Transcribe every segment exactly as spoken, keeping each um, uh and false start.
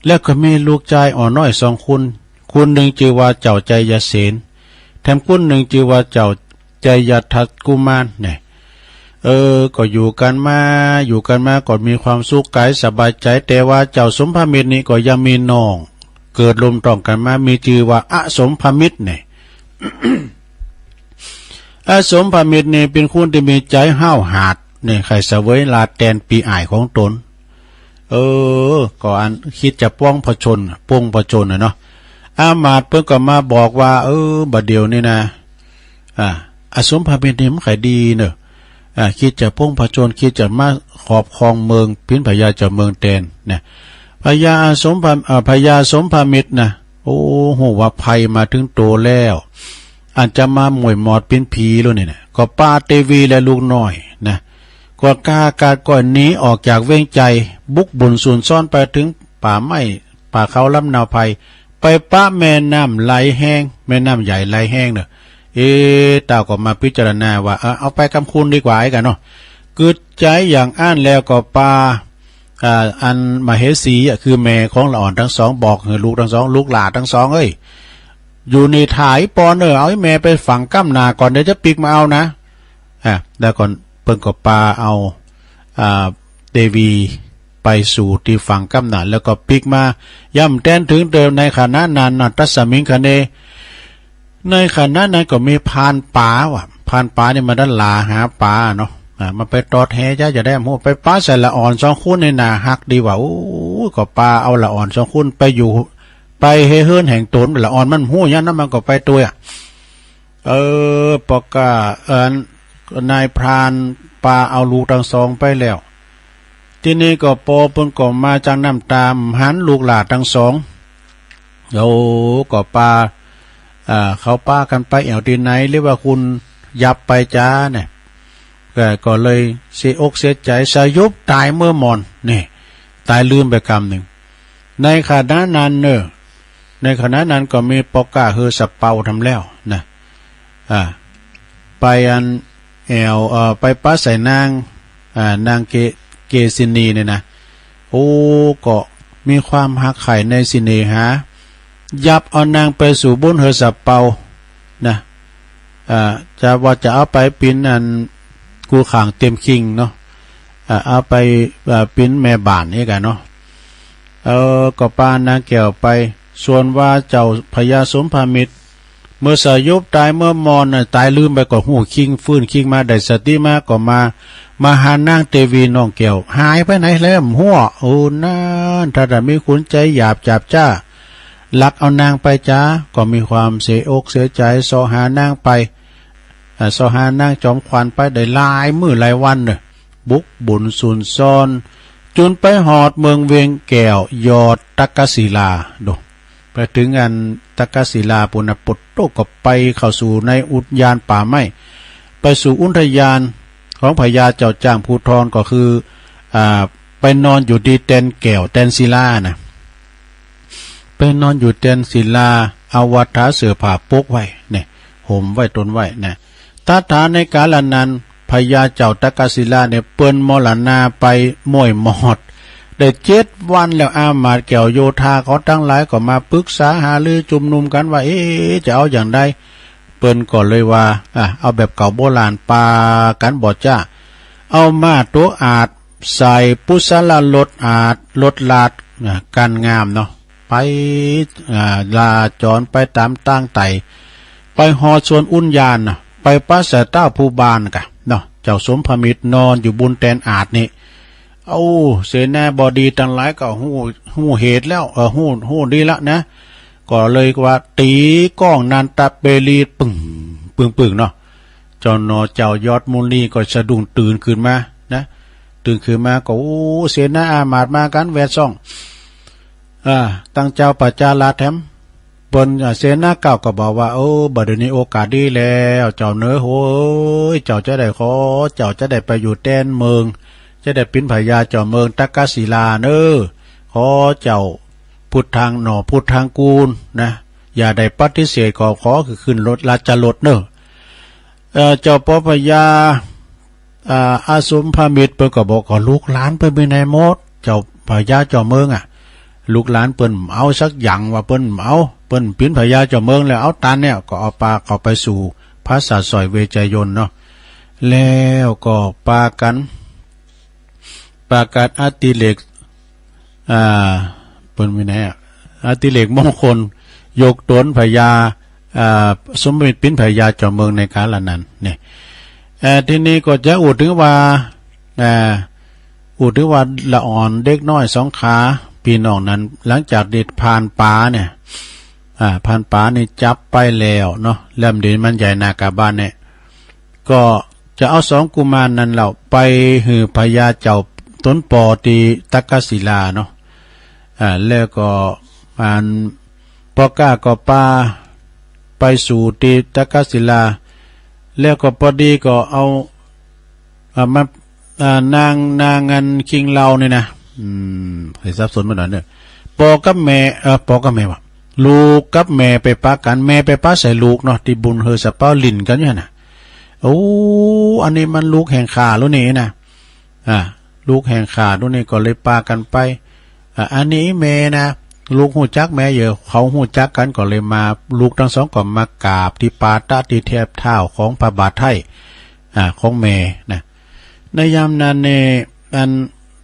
แล้วก็มีลูกจายอ่อนน้อยสองคน คนนึ่งจื้อว่าเจ้าชัยเสน แถมคนนึ่งจื้อว่าเจ้าชัยทัตตกุมารเนี่ย เออ ก็อยู่กั๋นมา อยู่กั๋นมาก็มีความสุขก๋ายสบายใจ๋ แต่ว่าเจ้าสมภมิตรนี่ก็ยังมีน้อง เกิดร่วมต๊องกั๋นมา มีจื้อว่าอสมภมิตรเนี่ย อสมภมิตรนี่เป๋นคนตี้มีใจ๋ห้าวหาญเนี่ย ใค่เสวยราษฎร์แตนปี้อ้ายของต๋น เออ ก็อันกึ๊ดจะปล้นผจญ ปล้นผจญน่ะเนาะ อามาตย์เปิ้นก็มาบอกว่า เออ บ่าเดี่ยวนี้นะ อ่า อสมภมิตรนี่มันใค่ดีเนาะ อ่า กึ๊ดจะปล้นผจญ กึ๊ดจะมาครอบครองเมือง เป๋นพญาเจ้าเมืองแตนนะ พญาอสมภ อ่า พญาสมภมิตรนะ โอ้ ฮู้ว่าภัยมาเถิงตั๋วแล้ว อันจะมาหม่วยหมอดเป๋นผีแล้วนี่นะ ก็ปาเตวีและลูกน้อยนะ ก็ก้ากาดก้อยหนีออกจากเวียงไจ บุกบุ่นสูนซ่อนไปเถิงป่าไม้ ป่าเขาลำเนาไพร ไปปะแม่น้ำไหลแฮง แม่น้ำใหญ่ไหลแฮงเนาะ เอ๊ะ เต้าก็มาพิจารณาว่า เออ เอาไปกำคุณดีกว่าไอ้กะเนาะ กึ๊ดใจ๋อย่างอั้นแล้วก็ปา อ่า อันมเหสีอะ คือแม่ของละอ่อนตังสอง บอกหื้อลูกตังสอง ลูกหล้าตังสองเอ้ย อยู่นี่ถ่าปอนเน่อ เอาไอ้แม่ไปฝังก้ำหน้าก่อน เดี๋ยวจะปิ๊กมาเอานะ อ่า แล้วก่อนเปิ้นก็ปาเอา อ่า เตวีไปสู่ตี้ฝังก้ำหน้า แล้วก็ปิ๊กมา ย่ำแตนเถิงเติม ในขณะนั้นนะ ตัสสมิงคเณ ในขณะนั้นก็มีพรานป๋าว่ะ พรานป๋านี่มันดันหล่าหาป๋าเนาะ อ่า มันไปตอดแหจ้า จะได้ฮู้ ไปปะใส่ละอ่อนสองคนนี่ น่าฮักดีว่ะ โอ้ ก็ปาเอาละอ่อนสองคนไปอยู่ ไปเฮเฮือนแห่งต๋น ละอ่อนมันฮู้อย่างนั้น มันก็ไปตวยอะ เออ ปอกกา เอิ้น นายพรานปาเอาลูกตังสองไปแล้ว ตี้นี้ก็ปอเปิ้นก็มาจากน้ำต๋าม หันลูกหล้าตังสอง โอ้ ก็ปา อ่า เขาปากั๋นไปแอ่วตี้ไหน หรือว่าคุณยับไปจ๊าเนี่ย ก็ ก็เลยเสียอกเสียใจ๋ สยบต๋ายเมื่อหม่อน นี่ ต๋ายลืมไปกำนึ่ง ในขณะนั้นเน่อ ในขณะนั้นก็มีปอกกาเฮือสะเปาทำแล้วนะ อ่า ไปอันแอ่ว เอ่อ ไปปะใส่นาง อ่า นางเก เกสินีเนี่ยนะ โอ้ ก็มีความฮักใค่ในเสน่หา ยับเอานางไปสู่บนเฮือสะเปานะ อ่า จะว่าจะเอาไปเป๋นอันกู้ข้างเต็มคิงเนาะ อ่า เอาไป อ่า เป๋นแม่บ้านนี่กั๋นเนาะ เออ ก็ปานางแก้วไป ส่วนว่าเจ้าพญาสมภมิตร เมื่อสยบต๋ายเมื่อหม่อนน่ะ ต๋ายลืมไปก็ฮู้คิง ฟื้นคิงมา ได้สติมาก็มา มาหานางเตวีน้องแก้ว หายไปไหนแล้วบ่ฮู้ โอ้ นั้น ถ้าได้มีคนใจ๋หยาบจาบจ้า ลักเอานางไปจ๊า ก็มีความเสียอกเสียใจ๋ เซาะหานางไป อ่า เซาะหานางจอมขวัญไปได้หลายมื้อหลายวันเน่อ บุกบุ่นสูนซ่อน จุนไปฮอดเมืองเวียงแก้ว ยอดตักกศิลา ดู ไปเถิงอันตักกศิลาปู้นน่ะ ปุดโต๊ะก็ไปเข้าสู่ในอุทยานป่าไม้ ไปสู่อุทยานของพญาเจ้าจ้างภูธร ก็คือ อ่า ไปนอนอยู่ตี้แตนแก้วแตนศิลานะ ไปนอนอยู่แตนศิลา เอาวัตถาเสื่อผ้าปกไว้เนี่ย ห่มไว้ตนไว้นะ ตถาในกาลนั้น พญาเจ้าตักกศิลาเนี่ย เปิ้นมรณาไปหม่วยหมอด ได้เจ็ดวันแล้ว อามาตย์แก้วโยธาเขาตังหลายก็มาปรึกษาหารือจุมนุมกั๋นว่า เอ๊ะ จะเอาอย่างใด เปิ้นก็เลยว่า อ่ะ เอาแบบเก่าโบราณ ปากั๋นบ่จ๊า เอาม้าตั๋วอาด ใส่ปุสสะละรถอาด รถลาด อ่ะ กั๋นงามเนาะ ไป อ่า ลาจรไปต๋ามตางไต่ ไปฮอดสวนอุทยานน่ะ ไปปะใส่เต้าผู้บ่าวกะเนาะ เจ้าสมภมิตรนอนอยู่บนแตนอาดนี่ เอ้า เสนาบดีตังหลายก็ฮู้ ฮู้เหตุแล้ว เออ ฮู้ ฮู้ดีละนะ ก็เลยว่าตี๋ก้องนันตะเปรี ปึ้ง ปึ้ง ปึ้งเนาะ เจ้าหน่อเจ้ายอดมุนีก็สะดุ้งตื่นขึ้นมานะ ตื่นขึ้นมาก็ โอ้ เสนาอามาตย์มากั๋นแวดซ่อง อ่า ตังเจ้าปาจาราแถม เปิ้น อ่า เสนาเก้าก็บอกว่า โอ้ บ่าเดี่ยวนี้โอกาสดีแล้ว เจ้าเนอ โอ้ย เจ้าจะได้ขอ เจ้าจะได้ไปอยู่แตนเมือง จะได้เป๋นพญาเจ้าเมืองตักกศิลาเนอ ขอเจ้าพุทธังหน่อพุทธังกูลนะ อย่าได้ปฏิเสธ ก็ขอคือขึ้นรถราชรถเนอ เอ่อ เจ้าปอพญา อ่า อสมภมิตรเปิ้นก็บอก ก็ลูกหลานเปิ้นไปไหนหมด เจ้าพญาเจ้าเมืองอะ ลูกหลานเปิ้นเอาสักอย่างว่าเปิ้นเอา เปิ้นเป๋นพญาเจ้าเมืองแล้ว เอาตันเนี่ย ก็เอาปาเข้าไปสู่ปราสาทสอยเวชยนต์เนาะ แล้วก็ปากั๋น ปากั๋นอดิเรก อ่า เปิ้นมีไหนอะ อดิเรกมงคล ยกต๋นพญา อ่า สมมิตรเป๋นพญาเจ้าเมืองในกาละนั้นเนี่ย เอ่อ ทีนี้ก็จะอู้เถิงว่า อ่า อู้เถิงว่าละอ่อนเด็กน้อยสองขา ปี้น้องนั้น หลังจากตี้พรานป่าเนี่ย อ่า พรานป่านี่จับไปแล้วเนาะ แล้วเดี๋ยวมันใหญ่หน้ากาบ้านเนี่ย ก็จะเอาสองกุมารนั้นเล่าไปหื้อพญาเจ้าต๋นปอตี้ตักกศิลาเนาะ อ่า แล้วก็อันป้อก้าก็ปาไปสู่ตี้ตักกศิลา แล้วก็ปอดีก็เอา อ่า มา อ่า นาง นางอันคิงเลานี่นะ อืม หื้อสับสนไปหน่อยเน่อ ปอกับแม่ เอ่อ ปอกับแม่วะ ลูกกับแม่ไปปะกั๋น แม่ไปปะใส่ลูกเนาะ ตี้บุญเฮือสะเปาหลิ้นกั๋นอยู่หั้นน่ะ โอ้ อันนี้มันลูกแห่งข้าลูกนี่นะ อ่า ลูกแห่งข้าลูกนี่ ก็เลยปากั๋นไป อ่า อันนี้แม่นะ ลูกฮู้จักแม่อยู่ เขาฮู้จักกั๋นก็เลยมา ลูกตังสองก็มากราบตี้ปาตะตี้แทบเท้าของพระบาทไท้ อ่า ของแม่นะ ในยามนั้นเนี่ย อัน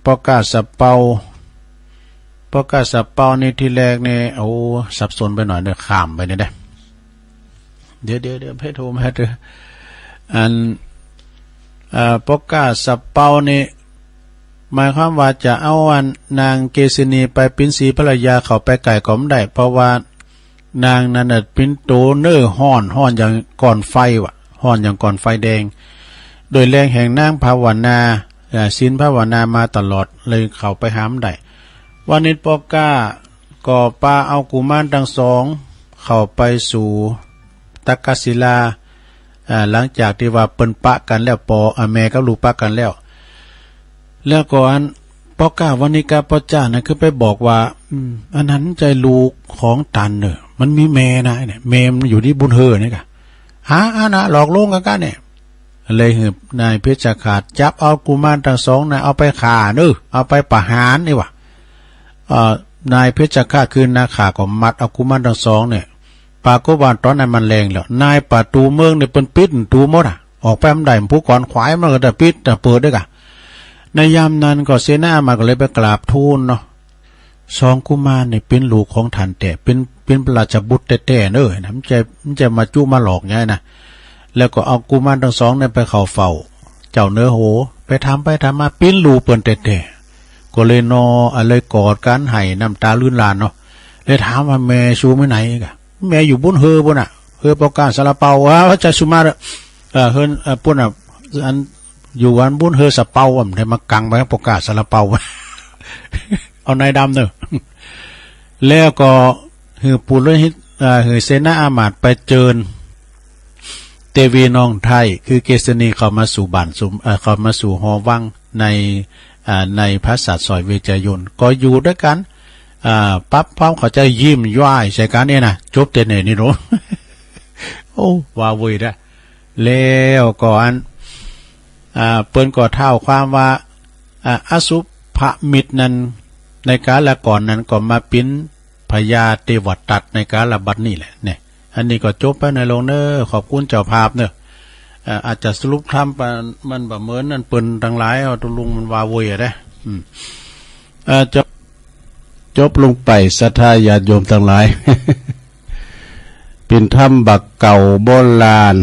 ป้อก้าสะเปา ป้อก้าสะเปานี่ทีแรกเนี่ย โอ้ สับสนไปหน่อยเน่อ ข้ามไปเนี่ยเด้อ เดี๋ยว เดี๋ยว เดี๋ยว เพชรโทรมาเถอะ อัน เอ่อ ป้อก้าสะเปานี่ หมายความว่าจะเอาอันนางเกสินีไปเป๋นศรีภรรยาเขาไปใก้ก็บ่ได้ เพราะว่านางนั้นน่ะเป๋นโตเน่อฮ้อน ฮ้อนอย่างก่อนไฟวะ ฮ้อนอย่างก่อนไฟแดง โดยแรงแห่งนางภาวนา เอ่อ ศีลภาวนามาตลอด เลยเข้าไปหาบ่ได้ วันนี้ป้อก้าก็ปาเอากุมารตังสองเข้าไปสู่ตักกศิลา อ่า หลังจากตี้ว่าเปิ้นปะกั๋นแล้ว ปอ อ่า แม่กับลูกปะกั๋นแล้ว แล้วก็อันป้อก้าวรรณิกาป้อจ้านั้นคือไปบอกว่า อืม อันนั้นบ่ใจ้ลูกของตันเน่อ มันมีแม่นะเนี่ย แม่มันอยู่ตี้บุญเฮือนี่ก่ะ หา อันน่ะ หลอกลวงกั๋นก่ะเนี่ย เลยหื้อนายเพชฌฆาตจับเอากุมารตังสองน่ะ เอาไปฆ่าเน่อ เอาไปประหารนี่วะ เอ่อ นายเพชฌฆาตคือนาข่าก็มัดเอากุมารตังสองเนี่ย ปรากฏว่าต๋อนนั้นมันแลงแล้ว นายประตู๋เมืองเนี่ยเปิ้นปิดประตู๋หมดอะ ออกไปบ่ได้ ผู้ขวนขวายมันก็ได้ปิดแต่เปิดได้ก่ะ ในยามนั้นก็เสนาอามาตย์ก็เลยไปกราบทูลเนาะ สองกุมารนี่เป๋นลูกของตันแต๊ เป๋น เป๋นพระราชบุตรแต๊ๆ เน่อนะ บ่ใจ้ บ่ใจ้มาจุมาหลอกไงนะ แล้วก็เอากุมารตังสองเนี่ยไปเข้าเฝ้าเจ้าเหนือโห ไปถามไปถามมา เป๋นลูกเปิ้นแต๊ๆ ก็เลยนอ อ่ะ เลยกอดกั๋นไห้น้ำต๋าลื่นหล่นเนาะ เลยถามว่า แม่สูไปไหนก่ะ แม่อยู่บุญเฮือปู้นน่ะ เฮือป้อก้าซาลาเปา ว่าจะสูมา เอ่อ เฮือน เอ่อ ปู้นน่ะ อัน อยู่อันบุญเฮือสะเปา อ่ะ ได้มากังไปป้อก้าซาลาเปา เอานายดำเน่อ แล้วก็หื้อปุโรหิต เอ่อ หื้อเสนาอามาตย์ไปเจิญ เตวีน้องไท้ คือเกสินีเข้ามาสู่บ้านสู่ เอ่อ เข้ามาสู่หอวังใน อ่า ในปราสาทสอยเวชยนต์ ก็อยู่ตวยกั๋น อ่า ปรับความเข้าใจ๋ ยิ้มย้ายใส่กั๋นเนี่ยนะ จบแต่เนี่ยนี่เนาะ โอ้ ว่าเว้ยนะ แล้วก็อัน อ่า เปิ้นก็เท้าความว่า อ่า อสุภมิตรนั้น ในกาลก่อนนั้นก็มาเป๋นพญาเตวทัตในกาลบัดนี้แหละเนี่ย อันนี้ก็จบไปในลงเน่อ ขอบคุณเจ้าภาพเน่อ เอ่อ อาจจะสรุปธรรมไป มันบ่เหมือนอันเปิ้นตังหลาย เอาตกลงมันว่าเว้ยอะเด้อ อืม เอ่อ จบ จบลงไป ศรัทธาญาติโยมตังหลาย เป๋นธรรมบักเก่าโบราณ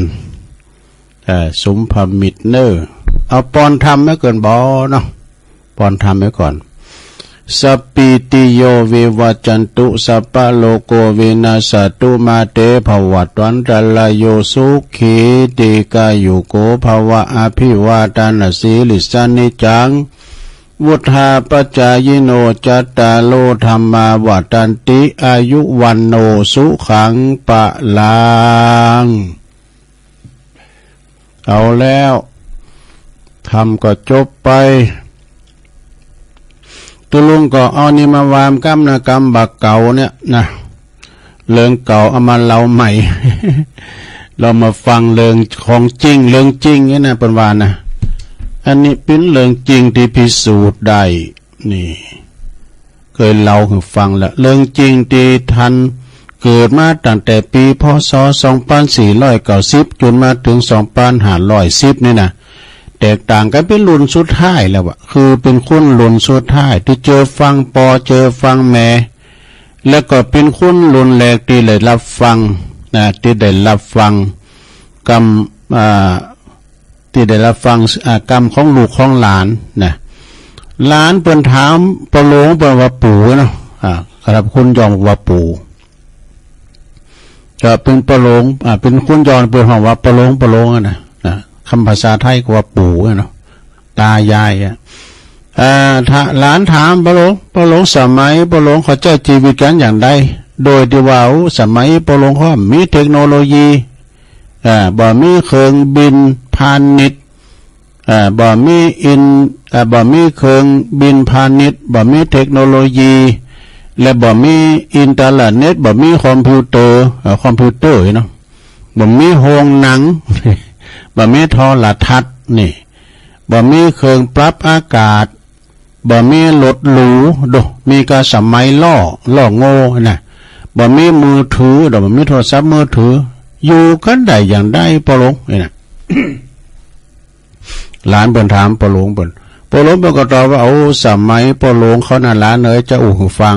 เอ่อ สุภมิตรเน่อ เอาปอนธรรมไว้ก่อนบ่เนาะ ปอนธรรมไว้ก่อน สัพพีติโยวิวัจจันตุ สัพพะโรโควินัสสะตุ มาเตภวัตวันตะรายโย สุขีทีฆายุโกภะวะ อะภิวาทะนะสีลิสสะ นิจจัง วุฑฒาปะจายิโน จัตตาโร ธัมมา วัฑฒันติ อายุ วัณโณ สุขัง พะลัง เอาแล้ว ธรรมก็จบไป ตุ๊ลุงก็เอานี่มาว่าก้ำนะ กำบักเก่าเนี่ยนะ เรื่องเก่าเอามาเล่าใหม่ เรามาฟังเรื่องของจริง เรื่องจริงเนี่ยนะ เปิ้นว่านะ อันนี้เป๋นเรื่องจริงตี้พิสูจน์ได้ นี่ เกยเล่าหื้อฟังแล้ว เรื่องจริงตี้ตันเกิดมาตั้งแต่ปี๋ พ.ศ. สองปันสี่ร้อยเก้าสิบ จ๋นมาเถิง สองปันห้าร้อยสิบ นี่นะ แตกต่างกั๋นเป๋นรุ่นสุดท้ายแล้วอะ คือเป๋นคนรุ่นสุดท้ายตี้เจอฟังปอเจอฟังแม่ แล้วก็เป๋นคนรุ่นแรกตี้ได้ฮับฟังนะ ตี้ได้ฮับฟังกำ อ่า ตี้ได้ฮับฟัง อ่า กำของลูกของหลานนะ หลานเปิ้นถามป้อหลวง เปิ้นว่าปู่เนาะ อ่า ครับ คนยองว่าปู่ ก็เป๋นป้อหลวง อ่า เป๋นคนยองเปิ้นฮ้องว่าป้อหลวง ป้อหลวงอะนะ นะ กำภาษาไทยก็ว่าปู่อะเนาะ ตายายอะ อ่า ถ้าหลานถามป้อหลวง ป้อหลวง สมัยป้อหลวงเขาใจ๊จีวิตกั๋นอย่างใด โดยตี้ว่า โอ้ สมัยป้อหลวงเขาบ่มีเทคโนโลยี อ่า บ่มีเครื่องบินพาณิชย์ อ่า บ่มีอิน อ่า บ่มีเครื่องบินพาณิชย์ บ่มีเทคโนโลยี และบ่มีอินเทอร์เน็ต บ่มีคอมพิวเตอร์ เอ่อ คอมพิวเตอร์เนาะ บ่มีโฮงหนัง บ่มีโทรทัศน์นี่ บ่มีเครื่องปรับอากาศ บ่มีรถหรู โด มีก้าสมัยล้อ ล้อโง่นะ บ่มีมือถือ โด บ่มีโทรศัพท์มือถือ อยู่กั๋นได้อย่างใดป้อหลวง นี่นะ หลานเปิ้นถามป้อหลวงเปิ้น ป้อหลวงเปิ้นก็ตอบว่า โอ้ สมัยป้อหลวงเขานะหลานเอ๋ย จะอู้หื้อฟัง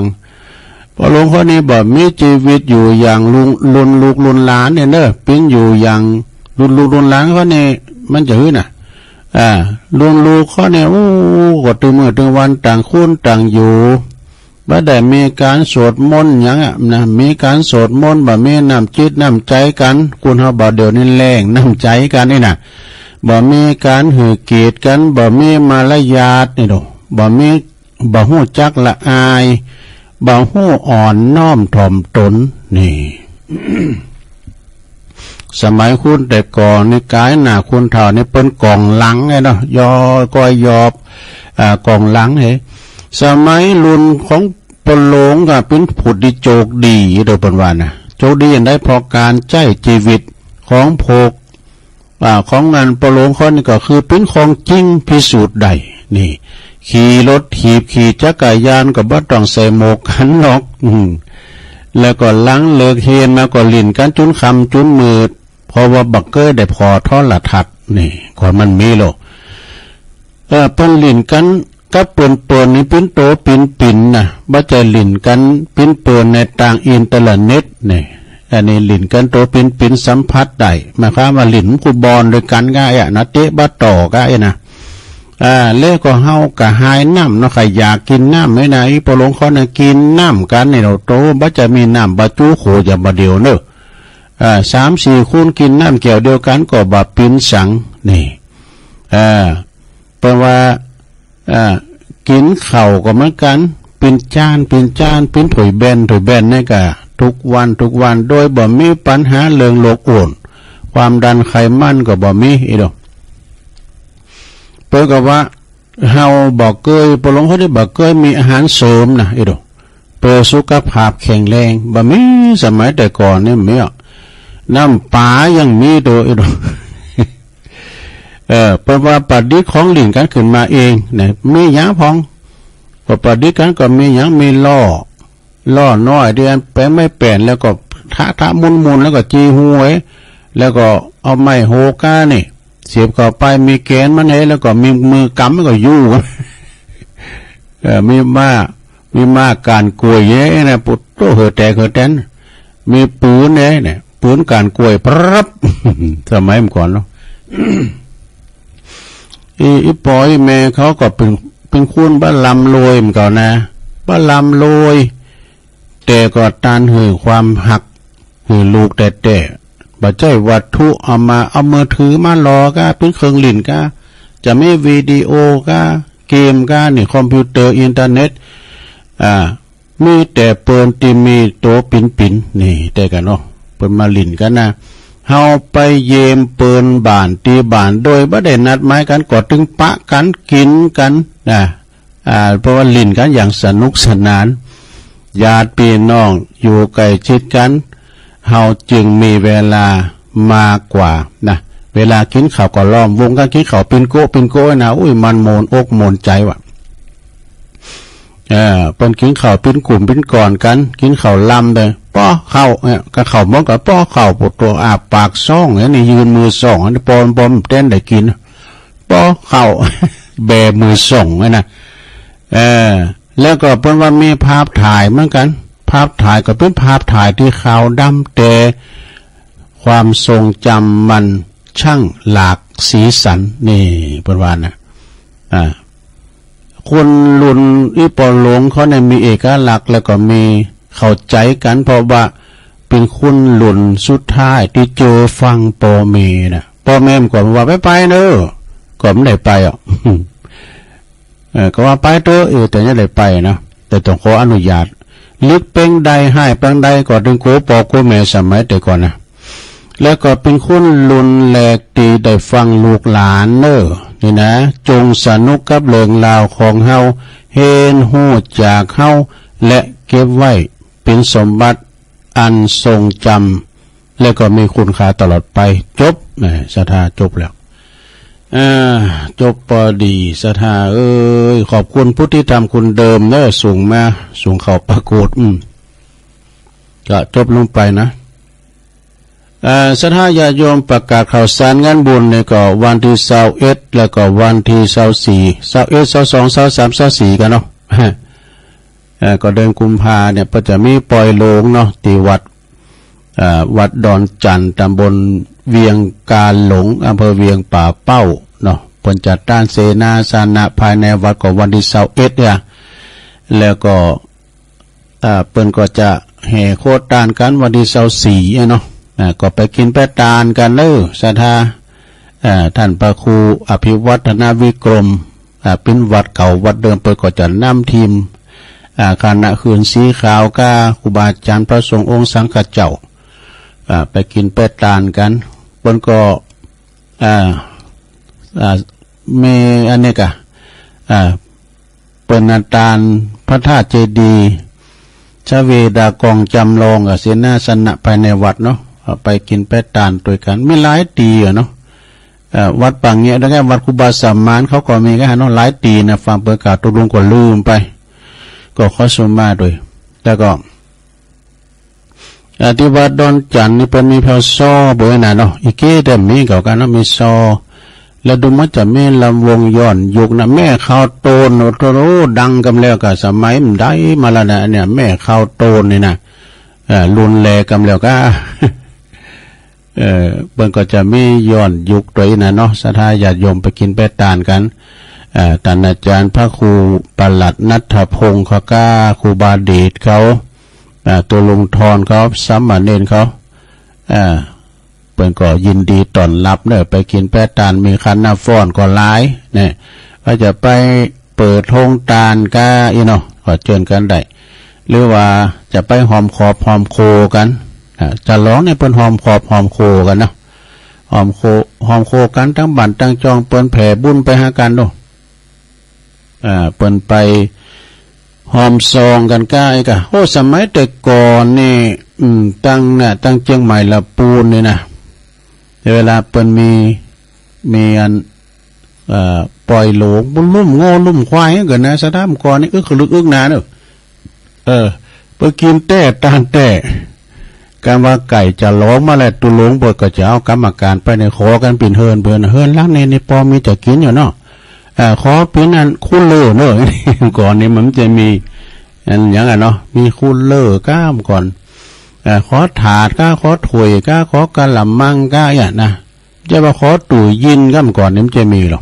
ป้อหลวงเขานี่บ่มีจีวิตอยู่อย่างรุ่น รุ่นลูกรุ่นหลานเนี่ยเนาะ เป๋นอยู่อย่างรุ่นลูกรุ่นหลานเขานี่ มันจะหื้อน่ะ อ่า รุ่นลูกเขานี่ โอ้ ก็ตึงมื้อตึงวันต่างคนต่างอยู่ บ่ได้มีก๋านสวดมนต์หยังอะนะ มีก๋านสวดมนต์ บ่มีน้ำจิตน้ำใจ๋กั๋น คนเฮาบ่าเดี่ยวนี้แล้งน้ำใจ๋กั๋นนี่นะ บ่มีก๋านหื้อเกียรติกั๋น บ่มีมารยาทนี่โด บ่มี บ่ฮู้จักละอาย บ่ฮู้อ่อนน้อมถ่อมตน นี่ สมัยคนแต่ก่อนนี่ ก๋ายหน้าคนเฒ่านี่เปิ้นก๋องหลังไงเนาะ ยอ ก้อยยอบ อ่า ก๋องหลังเฮ้ สมัยรุ่นของป้อหลวงก็เป๋นผู้ตี้โจคดี โดยเปิ้นว่านะ โจคดีอย่างใด เพราะก๋านใจ๊จีวิตของพวก อ่า ของอันป้อหลวงเขานี่ก็คือเป๋นของจริงพิสูจน์ได้ นี่ ขี่รถถีบ ขี่จักรยานก็บ่ต้องใส่หมวกกั๋นน็อก อืม แล้วก็หลังเลิกเฮียนมาก็หลิ้นกั๋นจุนค่ำจุนมืด เพราะว่าบ่เกยได้ผ่อโทรทัศน์ นี่ ก่อนมันมีโลก เอ่อ เปิ้นหลิ้นกั๋นกับเปิ้นๆ นี่เป๋นโตเป๋นปิ๋นน่ะ บ่ใจ้หลิ้นกั๋นเป๋นเปิ้นในตางอินเทอร์เน็ตนี่ อันนี้หลิ้นกั๋นโตเป๋นปิ๋นสัมผัสได้ หมายความว่าหลิ้นกู้บ่อนตวยกั๋นก้าเอี้ยนะ เตะบาสต่อก้าเอี้ยนะ อ่า แล้วก็เฮาก็หายน้ำเนาะ ใค่อยากกิ๋นน้ำไหมนะ อีป้อหลวงเขานะกิ๋นน้ำกั๋นนี่เนาะ โตบ่ใจ้มีน้ำบ่าจู๊โขอย่างบ่าเดี่ยวเนาะ อ่า สามสี่คนกิ๋นน้ำแก้วเดียวกั๋นก็บ่าเป๋นสัง นี่ อ่า เปิ้นว่า อ่า กิ๋นข้าวก็เหมือนกั๋น เป๋นจาน เป๋นจาน เป๋นถ้วยแบน ถ้วยแบนนี่ก็ทุกวัน ทุกวัน โดยบ่มีปัญหาเรื่องโรคอ้วน ความดันไขมันก็บ่มี อีโด เปิ้นก็ว่า เฮาบ่เกย ป้อหลวงเขานี่บ่เกยมีอาหารเสริมนะ อีโด เปื้อสุขภาพแข็งแรง บ่มี สมัยแต่ก่อนนี่บ่มีอะ น้ำป๋ายังมีโต อีโด เออ เปิ้นว่าประดิษฐ์ของหลิ้นกั๋นขึ้นมาเองนะ มีหยังพ่อง ก็ประดิษฐ์กั๋นก็มีหยัง มีล้อ ล้อน้อยตี้แป๋งไม้แป้น แล้วก็ทะทะมุนมุน แล้วก็จี่ฮูไว้ แล้วก็เอาไม้โหก้านี่ เสียบเข้าไป มีแกนมันเฮ้ แล้วก็มีมือกำ มันก็อยู่ เออ มีม้า มีม้าก๋านกล้วยเฮ้นะ ปุดโต เหือแตกเหือแตน มีปืนเฮ้เนี่ย ปืนก๋านกล้วย ปรับ สมัยเมื่อก่อนเนาะ อี อีปออีแม่เขาก็เป๋น เป๋นคนบ่ร่ำรวยเหมือนกั๋นนะ บ่ร่ำรวย แต่ก็ต้านหื้อความฮักหื้อลูกแต๊ๆ บ่ใจ้วัตถุ เอามา เอามือถือมาหล่อก้า เป๋นเครื่องหลิ้นก้า จะมีวิดีโอก้า เกมก้า นี่ คอมพิวเตอร์ อินเทอร์เน็ต อ่า มีแต่เปิ้นตี้มีโตปิ๋นๆ นี่ แต่กั๋นเนาะ เปิ้นมาหลิ้นกั๋นนะ เฮาไปเยี่ยมเปิ้นบ้านตี้บ้าน โดยบ่ได้นัดหมายกั๋น ก็ตึงปะกั๋นกิ๋นกั๋นนะ อ่า เพราะว่าหลิ้นกั๋นอย่างสนุกสนาน ญาติปี้น้องอยู่ใก้ชิดกั๋น เฮาจึงมีเวลามากกว่านะ เวลากิ๋นข้าวก็ล้อมวงกั๋นกิ๋นข้าว ปิ้นโก๊ะปิ้นโก๊ะนะ อุ้ย มันม่วนอกม่วนใจ๋ว่ะ เออ เปิ้นกิ๋นข้าวเป๋นกุ่มเป๋นก้อนกั๋น กิ๋นข้าวลำไป ป้อข้าว เนี่ย ก็ข้าวหมดก็ป้อข้าว ปวดตั๋วอ้าปากส่อง เนี่ย นี่ยื่นมือส่อง อันนี้ปอน ปอนเต้นได้กิ๋น ป้อข้าว แบมือส่อง เนี่ยนะ เออ แล้วก็เปิ้นว่ามีภาพถ่ายเหมือนกั๋น ภาพถ่ายก็เป๋นภาพถ่ายตี้ขาวดำ แต่ความทรงจำมันช่างหลากสีสัน นี่เปิ้นว่านะ อ่า คนรุ่นอี่ป้อหลวงเขาเนี่ยมีเอกลักษณ์ แล้วก็มีเข้าใจ๋กั๋น เพราะว่าเป๋นคนรุ่นสุดท้ายตี้เจอฟังป้อแม่นะ ป้อแม่มันก็ว่า ไปไปเน่อ ก็บ่ได้ไปอ่ะ เออ ก็ว่าไปเต๊อะ เออ แต่ยังได้ไปนะ แต่ต้องขออนุญาต ลึกเป๋นใด ฮ้ายเป๋นใด ก็ตึงกั๋วป้อกั๋วแม่สมัยแต่ก่อนนะ แล้วก็เป๋นคนรุ่นแรกตี้ได้ฟังลูกหลานเน่อ นี่นะ จงสนุกกับเรื่องราวของเฮา เฮียนฮู้จากเฮา และเก็บไว้เป๋นสมบัติอันทรงจำ แล้วก็มีคุณค่าตลอดไป จบ นะ ศรัทธาจบแล้ว อ่า จบปอดี ศรัทธาเอ้ย ขอบคุณผู้ติดต๋ามคนเดิมเน่อ ส่งมา ส่งเข้าปรากฏ อืม ก็จบลงไปนะ อ่า ศรัทธาญาติโยม ประกาศข่าวสารงานบุญนี่ก็วันตี้ซาวเอ็ด แล้วก็วันตี้ซาวสี่ ซาวเอ็ด ซาวสอง ซาวสาม ซาวสี่กั๋นเนาะ เอ่อ ก็เดือนกุมภาเนี่ย ก็จะมีปอยโลงเนาะ ตี้วัด เอ่อ วัดดอนจั่น ตำบลเวียงกาหลง อำเภอเวียงป่าเป้าเนาะ เปิ้นจะต้านเสนาสนะภายในวัดก็วันตี้ซาวเอ็ดเนี่ย แล้วก็ เอ่อ เปิ้นก็จะแห่โคตานกั๋นวันตี้ซาวสี่อะเนาะ อ่า ก็ไปกิ๋นไปตานกั๋นเน่อ ศรัทธา เอ่อ ต้านพระครูอภิวัฒนวิกรม อ่า เป๋นวัดเก่าวัดเดิม เปิ้นก็จะนำทีม อ่า คณะหื่นสีขาวก้า ครูบาอาจ๋ารย์พระสงฆ์องค์สังฆเจ้า อ่า ไปกิ๋นไปตานกั๋น เปิ้นก็ อ่า อ่า มีอันนี้ก่ะ อ่า เปิ้นน่ะตานพระธาตุเจดีย์ ชเวดากองจำลองกับเสนาสนะภายในวัดเนาะ เอาไปกิ๋นไปตานตวยกั๋น มีหลายตี้อะเนาะ เอ่อ วัดป่าเงี้ย แล้วก็วัดครูบาสมานเขาก็มีกั๋นเนาะ หลายตี้นะ ฟังเปิ้นกล่าว ตกลงก็ลืมไป ก็ขอสุมาตวย แล้วก็ อ่า ตี้วัดดอนจั่นนี่เปิ้นมีแผวซอเป๋นน่ะเนาะ อีเก้แต่มีเก่ากั๋นเนาะ มีซอ แล้วดูเหมือนจะมีลำวงย้อนยุคนะ แม่ขาวโตน โอ้โห ดังกำแล้วก่ะ สมัยมันได้มาแล้วนะ เนี่ย แม่ขาวโตนนี่นะ เอ่อ รุ่นแรกกำแล้วก่ะ เอ่อ เปิ้นก็จะมีย้อนยุคตวยน่ะเนาะ ศรัทธาญาติโยมไปกิ๋นไปตานกั๋น เอ่อ ต้านอาจ๋ารย์พระครูประหลัดณัฐพงศ์เขาก้า ครูบาเดชเขา อ่า ตุ๊ลุงทรเขา สามเณรเขา อ่า เปิ้นก็ยินดีต้อนรับเน่อ ไปกิ๋นไปตาน มีคณะฟ้อนก็หลาย เนี่ย ว่าจะไปเปิดโฮงตานก้าอี้เนาะ ก็เจิญกั๋นได้ หรือว่าจะไปหอมขอบหอมโคกั๋น อ่า จะลองเนี่ยเปิ้นหอมขอบหอมโคกั๋นเนาะ หอมโค หอมโคกั๋น ตังบ้านตังจองเปิ้นแผ่บุญไปหากั๋นเนาะ อ่า เปิ้นไปหอมซองกั๋นก้าอี้ก่ะ โอ้ สมัยแต่ก่อนนี่ อืม ตังเนี่ย ตังเจียงใหม่ละปูนนี่นะ แต่เวลาเปิ้นมี มีอัน เอ่อ ปอยโลง บุญลุ่มโง่ลุ่มควายกั๋นนะ สะท้ำก่อนนี่ อึกลึกอึกหนาเนอะ เออ เปิ้นกิ๋นแต๊ตานแต๊ กำว่าใก้จะลองมาแล้ว ตุ๊ลุงเปิ้นก็จะเอากรรมก๋านไปเนี่ย ขอกั๋นปิ่นเฮือนเปิ้น เฮือนหลังนี้นี่ปอมีจะกิ๋นอยู่เนาะ เอ่อ ขอปิ่นอันคูลเลอร์เนอะ ก่อนนี่มันจะมี อันหยังอะเนาะ มีคูลเลอร์ก้าก่อน เอ่อ ขอถาดก้า ขอถ้วยก้า ขอกะละมังก้า เนี่ยนะ จะว่าขอตู้เย็นก้าก่อนนี่มันจะมีหรอ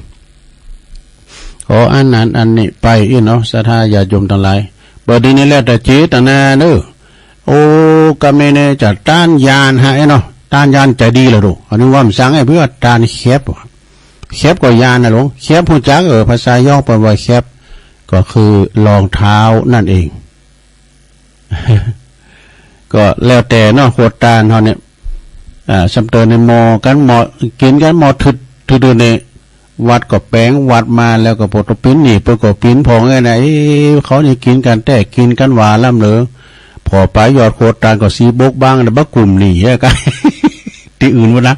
ขออันนั้นอันนี้ไปอี้เนาะ ศรัทธาญาติโยมตังหลาย บ่าดนี้แล้วแต่เจตนาเนอะ โอ้ กำเมเนจะต้านยานฮะไอ้เนาะ ต้านยานใจ๋ดีละดู อันนี้ว่ามันสังไอ้เปื้อต้านแข็บ แข็บก็ยานน่ะหลวง แข็บฮู้จัก เออ ภาษาย้องเปิ้นว่าแข็บ ก็คือรองเท้านั่นเอง ก็แล้วแต่เนาะ โคตานเฮาเนี่ย อ่า ซ้ำเติมในหม้อกั๋น หม้อกิ๋นกั๋น หม้อทึด ทึดๆ นี่ วัดก็แป๋งวัดมา แล้วก็ปกติปิ๋นหนี้เปิ้นก็ปิ๋นผ่องไอ้นะ เอ๊ะ เขานี่กิ๋นกั๋นแต๊ กิ๋นกั๋นหวาล้ำเหลือ ผ่อป๋ายยอดโคตานก็สีบกบาง แต่บ่กุ้มหนี้แฮะ ตี้อื่นหมดนะ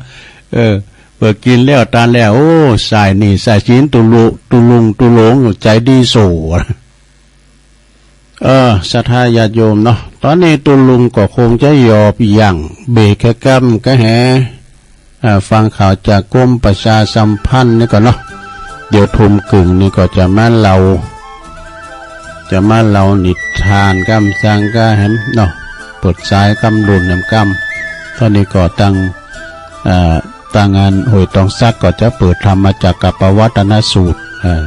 เออ เปื้อกิ๋นแล้วตานแล้ว โอ้ สายหนี้สายสิน ตุ๊ลุ ตุ๊ลุง ตุ๊ลุง ใจ๋ดีโส่ เออ ศรัทธาญาติโยมเนาะ ต๋อนนี้ตุ๊ลุงก็คงจะหยอบหยั่งเบรกแค่ก้ำก้าแห อ่า ฟังข่าวจากกรมประชาสัมพันธ์นี่ก่อนเนาะ เดี๋ยวทุ่มกึ่งนี่ก็จะมาเล่า จะมาเล่านิทานก้ำสังก้าแหมเนาะ เปิดสายก้ำลุ่นแหมก้ำ ต๋อนนี้ก็ตัง อ่า ตังอันห้วยตองสักก็จะเปิดธรรมจักรกัปปวัตตนสูตร เออ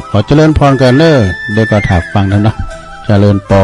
ขอเจริญพรกั๋นเน้อ เดี๋ยวก็ถามฟังแล้วเนาะ เจริญปอ